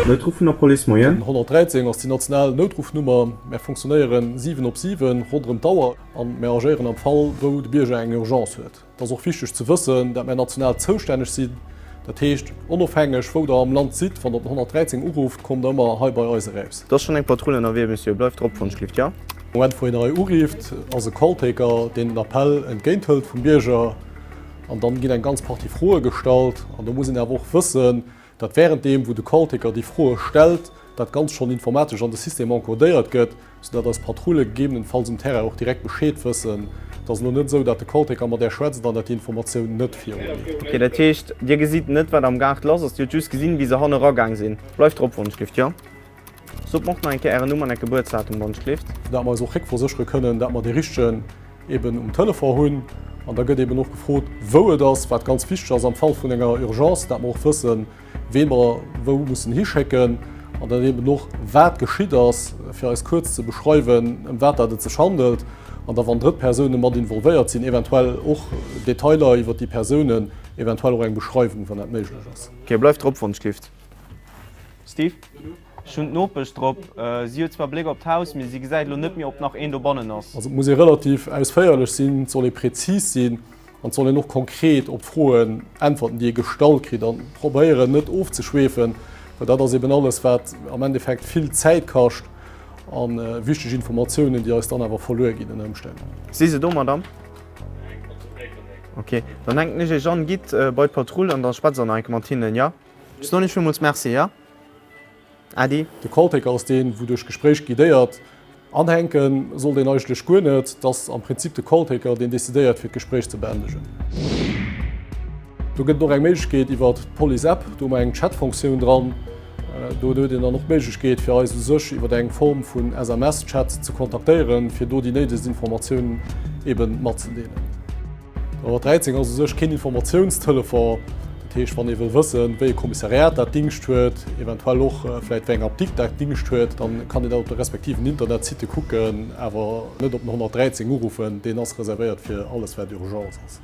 Noutruff vun der Police, Moien. Den 113 ass déi national Noutruffnummer. Mär funktionéieren 7 op 7 ronderëm d'Auer an mär agéieren am Fall, wou de Bierger eng Urgence huet. Et ass och wichteg ze wëssen, dat mär national zoustänneg sinn. Dat heescht, onofhängeg wou der am Land sidd, wann der op den 113 urufft, kommt der ëmmer hei bei eis eraus. Et ass schonn eng Patrull ënnerwee, Monsieur. Bleift drop, Wonschglift, jo? Moment wou een hei urifft, ass e Calltaker, deen den Appell entgéinthëlt vum Bierger. An dann ginn eng ganz Partie Froe gestallt. An do muss een awer och wëssen, dat währenddeem wou de Calltaker déi Froe stellt, dat Ganzt schonn informatesch an de System encodéiert gëtt, soudatt eis Patrulle gegebenenfalls um Terrain och direkt Bescheed wëssen. Et ass elo net esou, dat de Calltaker mat Är schwätzt an dat déi Informatioun net virugeet. Ok, dat heescht, Dir gesitt net, wat am Gaart lass ass, Dir hutt just gesinn, wéi se hanne eragaang sinn. Bleift drop, Wonschglift, jo? Sot mer och nach eng Kéier Ären Numm an Är Gebuertsdatum, Wonschglift. Dat mer eis och réckverséchere kënnen, dat mer dee richtegen eben um Telefon hunn. An da gëtt eben och gefrot, wou et ass, wat ganz wichteg ass am Fall vun enger Urgence, dat mer och wëssen, wee mer wou mussen hischécken an dann eben och, wat geschitt ass, fir eis kuerz ze beschreiwen, ëm wat dat et sech handelt. An da wann drëtt Persoune mat involvéiert sinn, eventuell och Detailer iwwert déi Persounen, eventuell och eng Beschreiwung, wann dat méiglech ass. Ok, bleift drop, Wonschglift. Steve, Ech hunn d'Nopesch drop. Si huet zwar Bléck op d'Haus, mee si gesäit elo net méi, ob nach een dobannen ass. Also et muss ee relativ ausféierlech sinn, et soll ee präzis sinn an et soll een och konkret op d'Froen äntwerten, déi ee gestallt kritt an probéieren net ofzeschweefen, well dat ass eben alles, wat am Endeffekt vill Zäit kascht a wichteg Informatiounen, déi eis dann awer verluer ginn ënner Ëmstänn. Si se do, Madame? Ok, dann hänken ech iech an, gitt bei d'Patrull an da schwätzt der nach eng Kéier mat hinnen, jo? Ech soen iech villmools Merci, jo? Äddi. De Calltaker ass deen, wou duerch d'Gespréich guidéiert. Anhänke sollt een eigentlech guer net. Et ass am Prinzip de Calltaker, deen decidéiert, fir d'Gespréich ze beendegen. Do gëtt et och eng Méiglechkeet iwwer d'Police-App, do hu mer eng Chat-Fonctioun dran. Do huet een dann och d'Méiglechkeet, fir eis u sech iwwer eng Form vun SMS-Chat ze kontaktéieren, fir do déi néidegst Informatiounen eben matzedeelen. Den 113 ass u sech keen Informatiounstelefon. Dat heescht, wann ee wëll wëssen, wéi e Kommissariat dat Dingscht huet, eventuell och vläicht wéi eng Apdikt dat Dingscht huet, da kann een dat op de respektiven Internetsite kucken, awer net op den 113 uruffen. Deen ass reservéiert fir alles, wat Urgence ass.